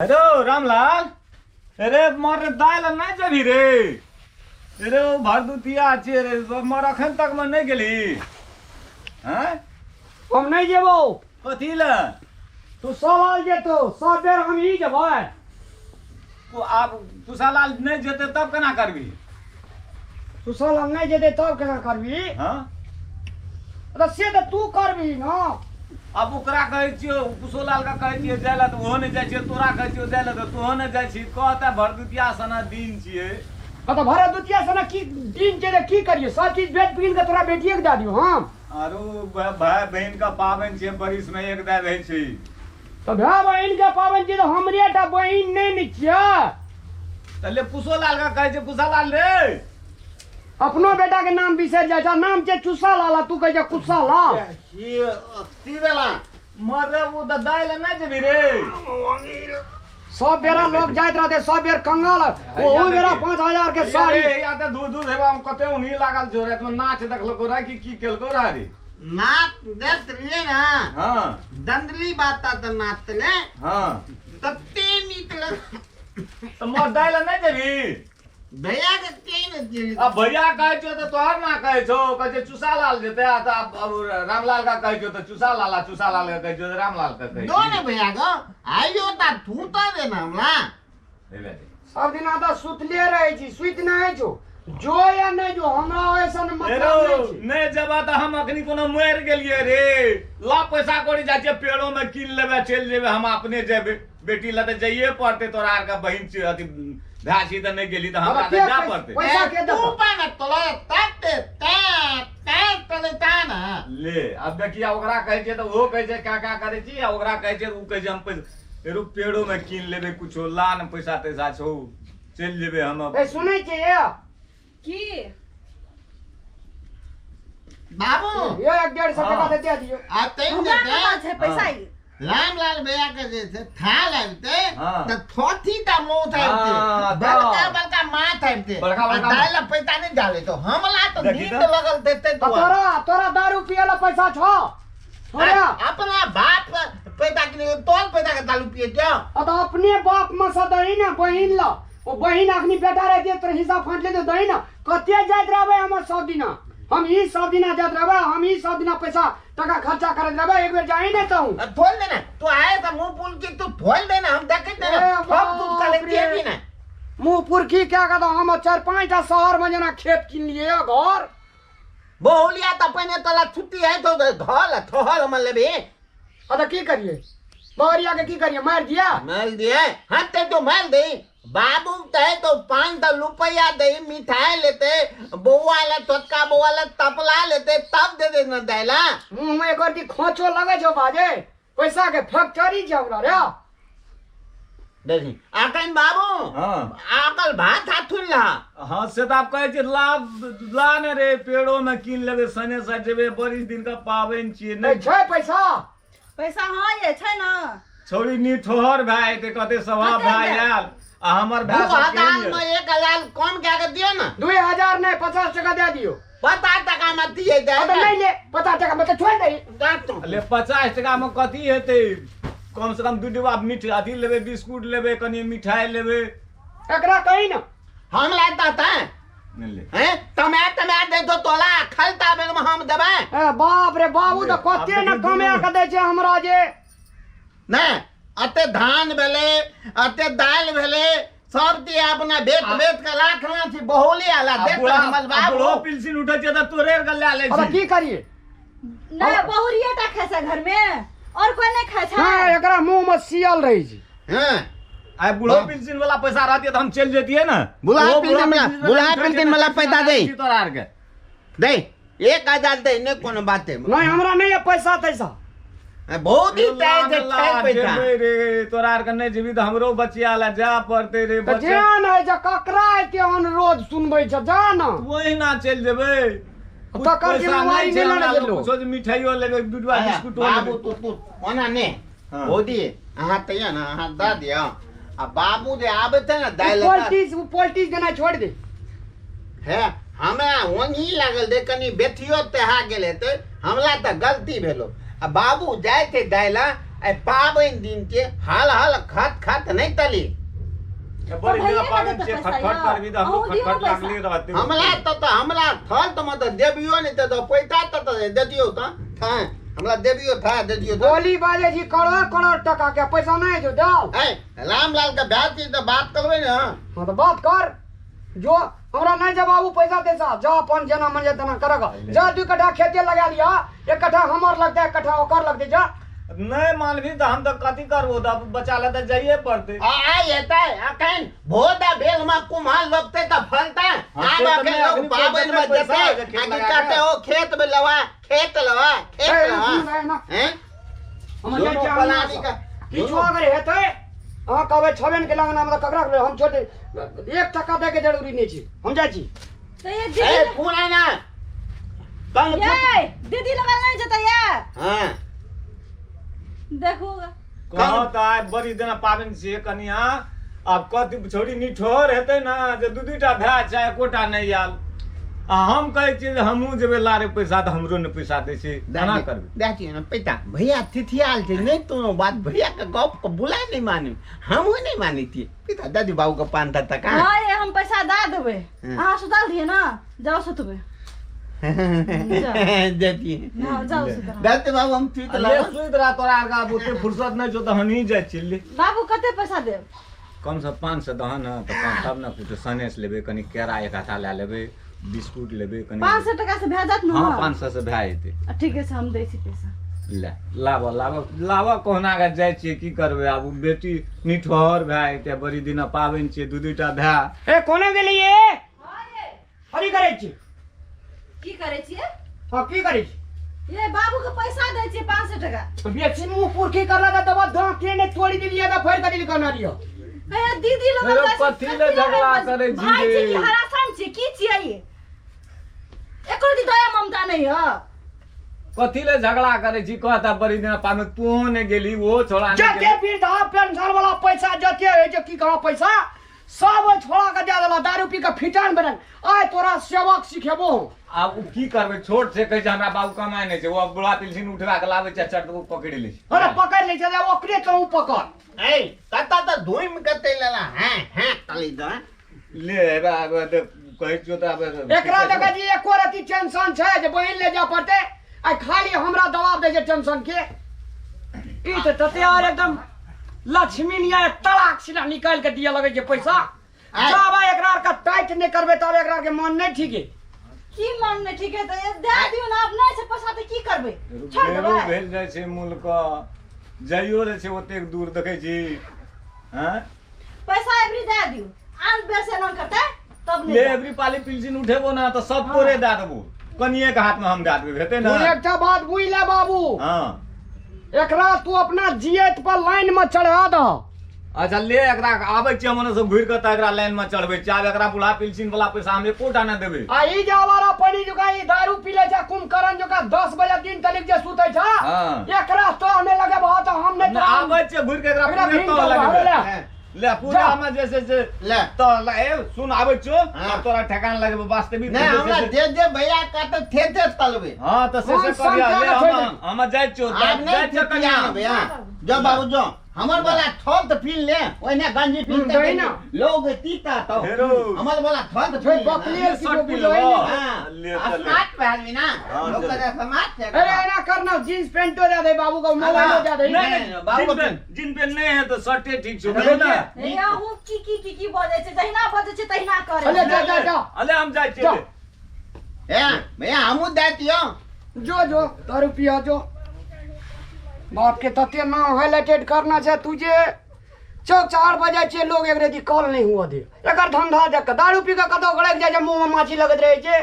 Hello Ramlal, अरे मर दाइ लए नहि जेबही रे? अरे ओ भरदुतिया छियै रे, मर अखन तक मे नहि गेलही? आँय, हम नहि जेबौ। कथी लए? तू सवाल जेतौ सब बेर, हम ही जेबै। तू आब कुशालाल नहि जेतै तब केना करबही? सुशाल नहि जेतै तब केना करबही? हँ, तऽ से तऽ तू करबही ने। आब ओकरा कहै छियौ, कुशोलाल के कहै छियै जाय लए तऽ ओहो नहि जाइ छियै। तोरा कहै छियौ जाय लए तऽ तोहो नहि जाइ छी। कहतै भरदुतिया सना दिन छियै। हँ, तऽ भरदुतिया सना की दिन छै तऽ की करियै? सब चीज बेच बिकिन कऽ तोरा बेटिए के दए दियौ हम? आरो भाय बहिन के पाबनि छियै, बरिस मे एक दाय रहै छै। तऽ भाय बहिन के पाबनि छियै तऽ हमरे टा बहिन नहि ने छियै। तऽ ले कुशोलाल के कहै छै, कुशोलाल रे। अपनो बेटा के नाम बिसरि जाइ छै। नाम छै चुस्सा लाल आ तू कहै छै कुस्सा लाल। की भेला? मरे ओ तऽ दाय लए नहि जेबही रे? सब बेरा लोग जाइत रहते, सब बेर कंगाल, ओहू बेरा 5000 के साड़ी। या तऽ दूध दूध हेबा में कते उन्ही लागल छौ। राति में नाच देखलको रहा कि की केलको रहा रे? नाच देख रहिए ना। हाँ। दंदली बात तऽ नाचले। हाँ। तते नीक लग। तऽ मोर दाय लए नहि जेबही? भैया के के ने चिन्ह। आ भैया कहै छौ तऽ तोहर ना कहै छौ, कहै छै चुसा लाल जेतै। आ तऽ आब आब रामलाल का कहै छौ तऽ चुसा लाल, आ चुसा लाल के कहै छौ तऽ रामलाल के कहै दो ने भैया गो आइयो ता तू तो दे ना हमरा। हेबे दे। सब दिना तऽ सुतले रहै छी, सुति नहि छौ। जो या नहि जो, हमरा ओइसन मतलब एरो नहि छै। नहि जेबा तऽ हम अखनी कोनो मरि गेलियै रे? ला पैसा कौड़ी, जाइ छियै पेड़ो में कीन लेबै, चलि जेबै। हम अपने जेबै, बेटी लए तऽ जाइए पड़तै। तोरा आरके बहिन छी, अथी भाय छी तऽ नहि गेली तऽ हमरा तऽ जाय पड़तै। पैसा के तू देतौ? पाना तोला ताते ता ता तले ता ना। ले आब देखिए, ओकरा कहै छियै तऽ ओहो कहै छै का का करै छी, आ ओकरा कहै छियै तऽ ओ कहै छै हम पैसा एरो पेड़ो में कीन लेबै कुछो। ला ने पैसा तैसा छौ, चलि जेबै हम। ए, सुनै छियै? की बाबू? ये 150 हाँ। टका दे दे दियौ। आ तैं हमरा जेतै। कतऽ छै पैसा ई? रामलाल भैया के जे छै थाल आबिते हाँ। तऽ थोथी टा मौत आबिते। हाँ, तऽ। बड़का बड़का माछ आबिते। बड़का बड़का आ दालि ला पैसा नहि डाले तो हमला तो देखी नींद तऽ। लगल देते। आ तोरा तोरा दारू पिए ला पैसा छौ तोरा? अपना बाप पैसा के तोल पैसा के दारू पिए क्यों? आ तऽ अपने बाप में से दही ने बहिन ला। ओ बहिन अखनी बेटा रहती तोर हिस्सा फाँट लेते। दही ने कते जाइत रहबै हमर सब दिना, हम ई सब दिना जाइत रहबै, हम ई सब दिना पैसा टका खर्चा करैत रहबै। एक बेर जाही ने तू। थोल देना तू आए तो मुंह पुल की तू थोल देना, हम देखे देना। ए सब दूध का बाप लेते रे। भी ना मुँह पुरखी क्या कहता, हम 4-5 टा शहर में जेना खेत किन लिए घर। बहुलिया तो पहिने तोला छुट्टी है तो धल थोहल हम लेबे। आ तऽ की करिए बहरिया के? की करिए, मारि दिया? मार दिए। हाँ ते तो मार दे बाबू ते तो 500 रुपया दे, मिठाई लेते, बउआ ला छोटका बउआ ला तपला लेते, तब दे दे न दैला। मुँह में एक खोचो लगे छौ बाजे, पैसा के फैक्ट्री छै हमरा रे। देखी आकन बाबू। हाँ। आकल भात हाथुन ला। हाँ, से तऽ आब कहै छै ला ला ने रे, पेड़ो में कीन लेबै, सने सा जेबै, बरिस दिन का पाबनि छियै। नहि नहि छै पैसा। पैसा हाँ ये छै ने। छौड़ी निठोहर भए जेतै, कहतै सभा कते भाय देत? आयल आ हमर दू भाय सब हजार केहन में यऽ? 1000 कम कए के दियो ना। 2000 नहि, 50 टका दे दियौ। 50 टका में दिए आ तऽ जाए। नहि ले, 50 टका में तऽ छोड़ि दही। ले 50 टका में कथी हेतै? कम से कम 2 डिब्बा मीठ अथी लेबै, बिस्कुट लेबै, कनि मिठाई लेबै। एकरा कही ने। हम लाता था। नहि ले। हैं तमे तमे दे दो तोला खलता बेल में हम देबै। ए बाप रे बाबू, तऽ ले, आब कते ने देखी कमा दुनू। के दै छै हमरा जे। नहि अते धान भेलै, अते दालि भेलै, सब दिए अपना बेच बेच के राखना छी बहुली आला। आ देख बूढ़ा हमर आ बाबू बूढ़ो पिलसिन उठै छै तऽ तोरे आरके लए लै आ तऽ छी। की करिए? नहि, बहुरिये टा खाइ छै घर में, और कोई नहि खाइ छै। हँ, एकरा मुँह में सियल रहै छै। हाँ। आइ बूढ़ो पिलसिन वाला पैसा रहतियै तऽ हम चलि जैतियै ने। बुढ़ा ओहो पिलसिन वाला- वाला बुढ़ा उठै छै पिलसिन तऽ वाला पैसा दे। छी तोरा आरके। दे 1000 दे, नहि कोनो बात है। नहि, हमरा नहि यऽ पैसा तैसा। बहुत ही तय छै ला, छै पैसा। जेबै रे, तोरा आरके नहि जेबही तऽ हमरो बचिया लए जाय पड़तै रे। तऽ बच्चा जान है जे ककरा एते अनुरोध सुनबै छै, जा ने। ओहिना चलि जेबै। कुछ तकर पैसा जिम्मेवारी नहि छै नहि हमरा लेने लग, गेलो। कुछो जे मिठाइयो लेबै, 2 डिब्बा बिस्कुटो बाबू लेबै। तू तू ओना ने। हाँ। भौजी अहाँ तऽ यऽ ने, अहाँ दऽ दिअ आ बाबू जे आबै छै ने दालि लेता। पॉलिटिक्स, ओ पॉलिटिक्स देना छोड़ि दे। हे हमरा ओंघी लागल दे, कनि बेथियो तेहा गेल हेतै, हमरा तऽ गलती भेलो। आ बाबू जाइ छै दालि आइ पाबनि दिन के हल हल खत खत नहि तली। बड़ी भैया दिन ने पाबनि देतै छियै, पैसा खटखट यौ। करबी तऽ हमरो अहूँ दियौ खटखट पैसा। लागले रहतै। हमला तऽ हमरा थल तऽ मत देबियो नहि तऽ पैसा तऽ देतियौ तऽ था हमरा देबियो था देतियौ तऽ। बोली बाजे छी करोड़ करोड़ टका के पैसा नहीं जो दाओ। ऐ रामलाल के ब्याह छी तऽ बात करबै ने। हाँ तो बात कर जो हमरा नहीं जब बाबू पैसा दे सा जा अपन जेना मन जाए तेना करग जा। 2 कट्ठा खेते लगा लिया, 1 कट्ठा हमर लगते 1 कट्ठा ओकर लगते जा। नहीं मानबी तऽ हम तऽ कथी करबो, तऽ बच्चा ले तऽ जाइए पड़तै। आ आइ हेतै अखन भोदा भेल में कुम्हार लोकते तऽ फलतै। हाँ, आब से तऽ अखन नहि, लोग अखनी पाबनि में पैसा जेतै जे खेत आ की लगा कहतै के। ओ खेत में लवा खेत लवा खेत ए, लवा। सुन रहे ना। हैं? हम जाइ दोनो छियै पलानी अंगना का सँ। किछु अगर हेतै अहाँ कहबै छबे ने केलक ना, मतलब ककरा कहबै हम छोड़ दे, 1 टका दै के जरूरी नहि छै, हम जाइ छी। तऽ ये ए दीदी फोन आइ ना तंग ये दीदी लगल नहि जेतै ये। हां देखू कहो तऽ आइ बड़ी दिना पाबनि छियै कनिया, आब कथी छोड़ी निठोर हेतै ना जे 2 2 टा भाय छै एकोटा नहि आयल। आ हम कहै छियै जे हमहूँ जेबै लारे पैसा तऽ हमरो नहि पैसा दै छै, केना करबै? देखियौ ने पैसा भैया थिथियाल छै नहि तो बात भैया के गप के बुला नहि मानी, हमहूँ नहि मानै छियै। पिता दादी बाबू के 500 टका। हाँ ये हम पैसा दए देबै, हँ। अहाँ सुतल रहियै ना, जाउ सुतबै। देखिए हाँ, जाउ सुतबै। दादी बाबू हम सुति ले रहलहुँ। सुति रह तोरा आरके आब ओते फुर्सत नहि छौ तऽ हमही जाइ छियै। ले बाबू कते पैसा देब? कम से 500 दहन ने तऽ पाँच तब ने कुछो सनेस लेबै, कनि केरा 1 हाथा लए लेबै, बिस्कुट लेबै कनि। 500 टका से भए जायत ने? हाँ 500 से भए जेतै। ठीके छै हम दै छी पैसा। ले लाबऽ लाबऽ लाबऽ कहुना कऽ जाइ छियै, की करबै आब ओ बेटी निठोहर भए जेतै, बड़ी दिना पाबनि छियै, 2 2 टा भाय। ए कोने गेलियै? अरे करै छी की करै छियै? हाँ की करै छी? ये बाबू के पैसा दै छियै 500 टका। बेसी मुँह पुरखी करला तऽ दबा दाँते ने तोड़ि देलियै तऽ फाड़ि कऽ देली कहना लिअ। ए दीदी लोग हेरो, कथी ले झगड़ा करै छी भाई रे? छी कि हरासन छी की छियै ये? एको दी दया ममता नहीं है। कथी ले झगड़ा करै छी कहता बड़ी दिन पाबनि तोहो नहि गेली ओहो छोड़ा नहि जते गेली। वृद्धा पेंशन वाला पैसा जते होइ छै की कहाँ पैसा सब ओहि छोड़ा के दए देला, दारू पी के फिटान बनल। आइ तोरा सेवक सिखेबो। आब ओ की करबै, छोट छै कहै छै हमरा बाबू कमाइ नहि छै, ओ बुढ़ा पेंशन उठवा के लाबै छै चट ओ पकड़ि लै छै। अरे पकड़ि लै छै ओकरे तों पकड़। ऐ कतऽ तऽ धुइम कतै लेला हैं हैं तली दऽ ले हेबे आब देख कहै छियौ तऽ आब एकरा देखै छी एको रति टेंशन छै जे बहिन ले जाय पड़तै, आ खाली हमरा दबाव दै छै टेंशन के। ई तऽ तते आर एकदम लक्ष्मी निया तलाक सिना निकालि के दिअ लगै छै पैसा। जब एकरा आर के टाइट नहि करबै तब एकरा आर के मन नहि ठीक है। की मन नहि ठीक है तऽ दए दियौ ने, आब नहि छै पैसा तऽ की करबै, छोड़ि बेरो देबै। भेल जाइ छै मुल्क जाइयो रहै छै ओतेक दूर देखै छी। हैं पैसा एबरी दए दियौ, आन बेर से एना करतै तब ले नहि देब। एबरी पाली पिलसिन उठेबो ना तऽ सब तोरे दए देबो, कनिए के हाथ में हम दए देबै, हेतै ना? तू एकटा बात बुझि ले बाबू। हाँ एकरा तू अपना जियत पर लाइन में चढ़ा दह। अच्छा ले एकरा आबै छियै हम सब घुरि कऽ तऽ एकरा लाइन में चढ़बै छियै। आब एकरा बुढ़ा पिलसिन वाला पैसा हम एकोटा नहि देबै। आ ई जे आवारा पानी जुका ई दारू पी लै छै कुंभकर्ण जुका 10 बजे दिन तलिक जे सुतै छै, हाँ। एकरा तो नहि लगेबह तऽ हम नहि नहि, आबै छियै घुरि कऽ एकरा एकरा पूरे भीड़ तह करबह, लगेबै। ले। ले पूरा जा। हमे जे छै से ले। तऽ ले, ए, सुन आबै छियौ, हाँ। तब तोरा ठेकान लगेबौ वास्तविक। नहि हमरा जे जे भैया कहतै थे थे तलबै। हाँ तऽ से हम से करिया ले, संख्या के छोड़ि हम जाइ छियौ, आब जाइ नहि छियौ थितिया कनिया। ने भैया। जो बाबू जो हमर वाला थल तऽ पी ले, ओहिना गंजी पी दही ना। लोग तीता तो हेरो। हमर वाला थल तऽ पी छोड़, ले ना। बकली ले, शर्ट पी बुझै लेबो। नहि। हाँ, ले तऽ ले। स्मार्ट पे आदमी ना, हाँ, लोग चल। कहते स्मार्ट है। अरे एना करना जींस पेंटो दे दे बाबू को, मोबाइलो दे दे। नहीं, नहीं, बाबू जीन को पेंट, जीन पेंट नहीं है तो शर्टे ठीक छौ, अरे बुझलियै ना? हे अहूँ की की की की बजै छै, जहिना बजै छै तहिना करै अरे जा जा जा। अले हम जाइ छियै। जा। ए भैया हमहूँ दए दियौ। जो जो दारू पिया जो। बाप के तते नाम हाईलाइटेड करना छै तुझे चौक 4 बजे छै लोग एक रेती कॉल नहीं हुआ दे। एकर धंधा देख के दारू पी के कतौ गड़क जाइ छै, मुँह में माछी लगैत रहै छै।